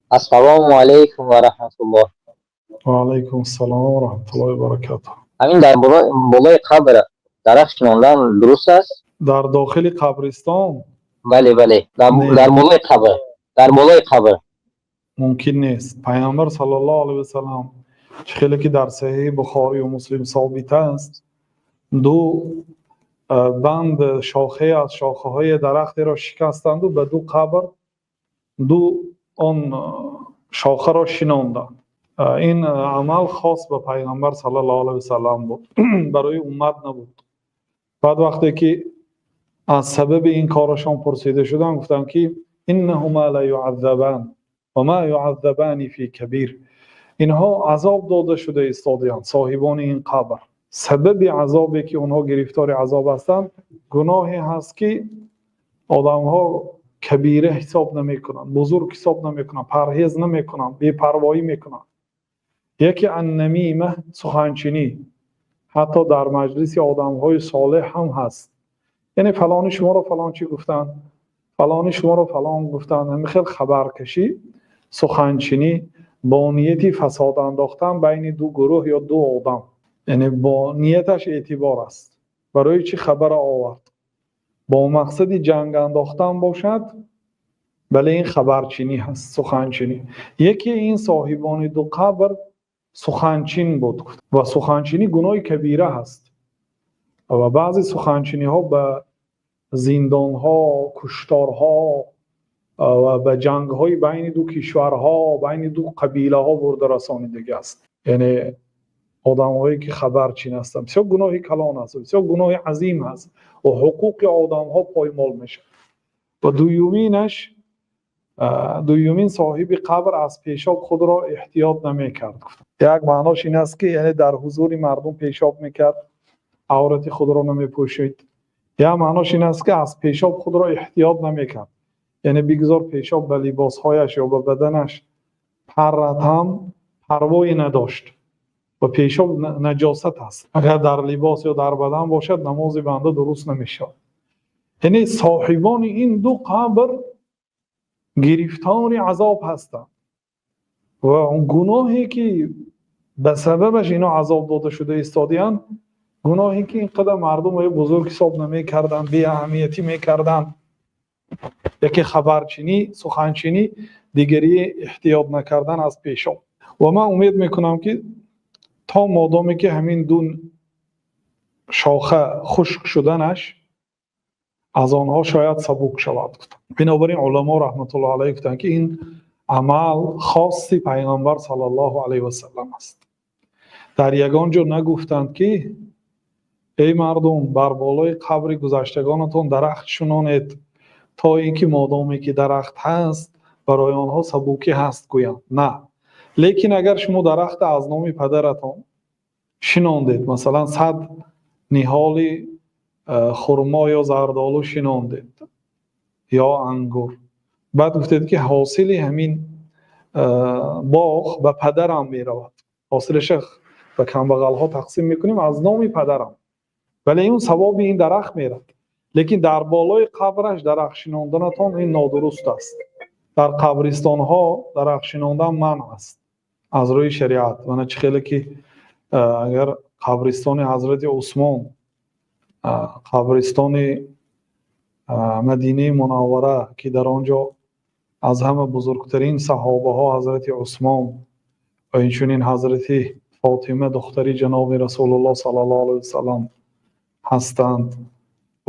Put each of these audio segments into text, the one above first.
Ассалому алайкум ва раҳматуллоҳ. Ва алайкум ассалом ва раҳматуллоҳи ва баракатуҳ. Ҳамин дар болои қабр дарахт шинондан дуруст аст? Дар дохили қабристон? Бале, дар болои қабр, дар болои қабр. Мумкин нест. Пайғамбар саллаллоҳу алайҳи васаллам, чӣ хеле ки дар Саҳеҳи Бухорию Муслим собит аст, ду банд шохае аз шохаҳои дарахтеро шикастанду ба ду қабр ду он шохаро шинонданд. Ин амал хос ба Пайғамбар саллаллоҳу алайҳи васаллам буд, барои уммат набуд. Баъд вақте ки аз сабаби ин корашон пурсида шуданд, гуфтанд, ки إنهما ليعذبان وما يعذبان في كبير. Инҳо азоб дода шуда истодаанд, соҳибони ин қабр. Сабаби азобе ки онҳо гирифтори азоб ҳастанд, гуноҳе ҳаст, ки одамҳо кабира ҳисоб намекунанд, бузург ҳисоб намекунанд, парҳез намекунанд, бепарвоӣ мекунанд. Яке النميمة, суханчинӣ, ҳатто дар маҷлиси одамҳои солеҳ ҳам ҳаст. Яъне фалони шуморо фалон чӣ гуфтанд, фалони шуморо фалон гуфтанд, ҳамин хел хабаркашӣ, суханчинӣ бо нияти фасод андохтан байни ду гурӯҳ ё ду одам. Яъне бо нияташ эътибор аст, барои чӣ хабара овард. Бо мақсади ҷанг андохтан бошад, бале, ин хабарчинӣ ҳаст, суханчинӣ. Яке ин соҳибони ду қабр суханчин буд ва суханчинӣ гуноҳи кабира ҳаст ва баъзе суханчиниҳо ба зиндонҳо, кушторҳо ва ба ҷангҳои байни ду кишварҳо, байни ду қабилаҳо бурда расонидагӣ аст. Яъне одамҳое ки хабарчин ҳастанд, бисёр гуноҳи калон аст, бисёр гуноҳи азим ҳаст ва ҳуқуқи одамҳо поймол мешавад. Ва дуюминаш, дуюмин соҳиби қабр аз пешоб худро эҳтиёт намекард. Як маънош ин аст, ки яъне дар ҳузури мардум пешоб мекард, аврати худро намепӯшид. Як маънош ин аст, ки аз пешоб худро эҳтиёт намекард, яъне бигзор пешоб ба либосҳояш ё ба баданаш паррад ҳам, парвое надошт. Ва пешоб наҷосат аст, агар дар либос ё дар бадан бошад, намози банда дуруст намешавад. Яъне соҳибони ин ду қабр гирифтори азоб ҳастанд ва гуноҳе ки ба сабабаш ино азоб дода шуда истодаанд, гуноҳе ки ин қадар мардум бузург ҳисоб намекарданд, беаҳамиятӣ мекарданд. Яке хабарчинӣ, суханчинӣ, дигари эҳтиёт накардан аз пешоб. Ва ман умед мекунам, ки то модоме ки ҳамин ду шоха хушк шуданаш аз онҳо шояд сабук шавад. Бинобар ин уламо раҳматуллоҳ алайҳ гуфтанд, ки ин амал хоси Пайғамбар саллаллоҳу алайҳи васаллам аст. Дар ягон ҷо нагуфтанд, ки эй мардум, бар болои қабри гузаштагонатон дарахт шунонед, то ин ки модоме ки дарахт ҳаст, барои онҳо сабукӣ ҳаст, гӯянд. На, лекин агар шумо дарахта аз номи падаратон шинондед, масалан, 100 ниҳоли хурмо ё зардолу шинондед ё ангур, баъд гуфтед, ки ҳосили ҳамин боғ ба падарам меравад, ҳосилаша ба камбағалҳо тақсим мекунем аз номи падарам, вале ин савоби ин дарахт мерад. Лекин дар болои қабраш дарахт шинонданатон ин нодуруст аст. Дар қабристонҳо дарахт шинондан манъ аст аз рӯи шариат. Мана чӣ хеле ки агар қабристони ҳазрати Усмон, қабристони Мадинаи Мунаввара, ки дар он ҷо аз ҳама бузургтарин саҳобаҳо ҳазрати Усмон ва инчунин ҳазрати Фотима, духтари ҷаноби Расулуллоҳ саллаллоҳу алайҳи васаллам ҳастанд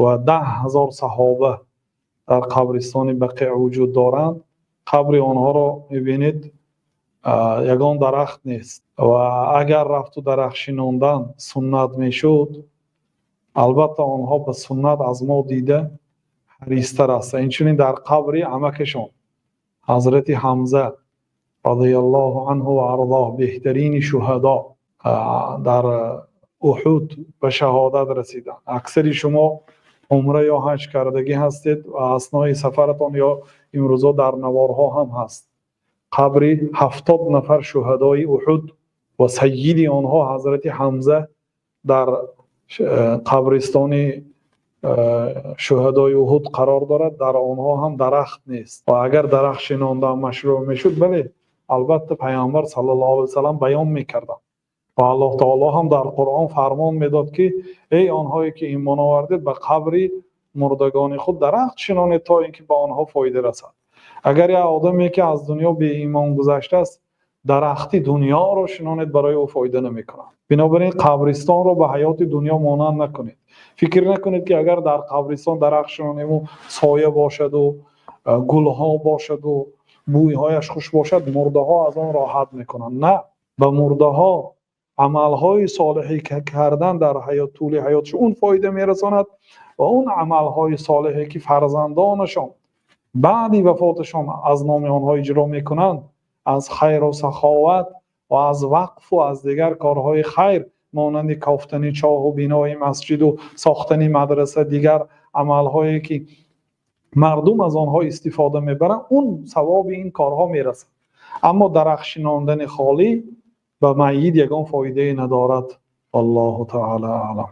ва 10 000 саҳоба дар қабристони Бақеъ вуҷуд доранд, қабри онҳоро мебинед, ягон дарахт нест. Ва агар рафту дарахт шинондан суннат мешуд, албатта онҳо ба суннат аз мо дида ҳаристар ҳастанд. Инчунин дар қабри амакашон ҳазрати Ҳамза радиаллоҳу анҳу ва арзоҳ, беҳтарини шуҳадо, дар Уҳуд ба шаҳодат расиданд. Аксари шумо умра ё ҳаҷ кардагӣ ҳастед ва аснои сафаратон ё имрӯзо дар наворҳо ҳам ҳаст, қабри 70 нафар шуҳадои Уҳуд ва сайиди онҳо ҳазрати Ҳамза дар қабристони Шуҳадои Уҳуд қарор дорад, дар онҳо ҳам дарахт нест. Ва агар дарахт шинондан машрӯъ мешуд, бале, албатта, Паёмбар саллаллоҳу алайҳи васаллам баён мекарданд ва Аллоҳ таоло ҳам дар Қуръон фармон медод, ки эй онҳое ки имон овардед, ба қабри мурдагони худ дарахт шинонед, то инки ба онҳо фоида расад. Агар як одаме ки аз дунё беимон гузаштааст, дарахти дунёро шинонед, барои ӯ фоида намекунад. Бинобар ин қабристонро ба ҳаёти дунё монанд накунед. Фикр накунед, ки агар дар қабристон дарахт шинонем ва соя бошад ва гулҳо бошад ва бӯйҳояш хуш бошад, мурдаҳо аз он роҳат мекунанд. На, ба мурдаҳо амалҳои солеҳе ки кардан дар ҳаёт, тӯли ҳаётшон, он фоида мерасонад ва он амалҳои солеҳе ки фарзандонашон баъди вафоташон аз номи онҳо иҷро мекунанд, аз хайру саховат ва аз вақф ва аз дигар корҳои хайр, монанди кофтани чоҳ ва бинои масҷид ва сохтани мадраса, дигар амалҳое ки мардум аз онҳо истифода мебаранд, он савоби ин корҳо мерасад. Аммо дарахт шинондани холӣ ба майит ягон фоидае надорад. Аллоҳу таъоло аълам.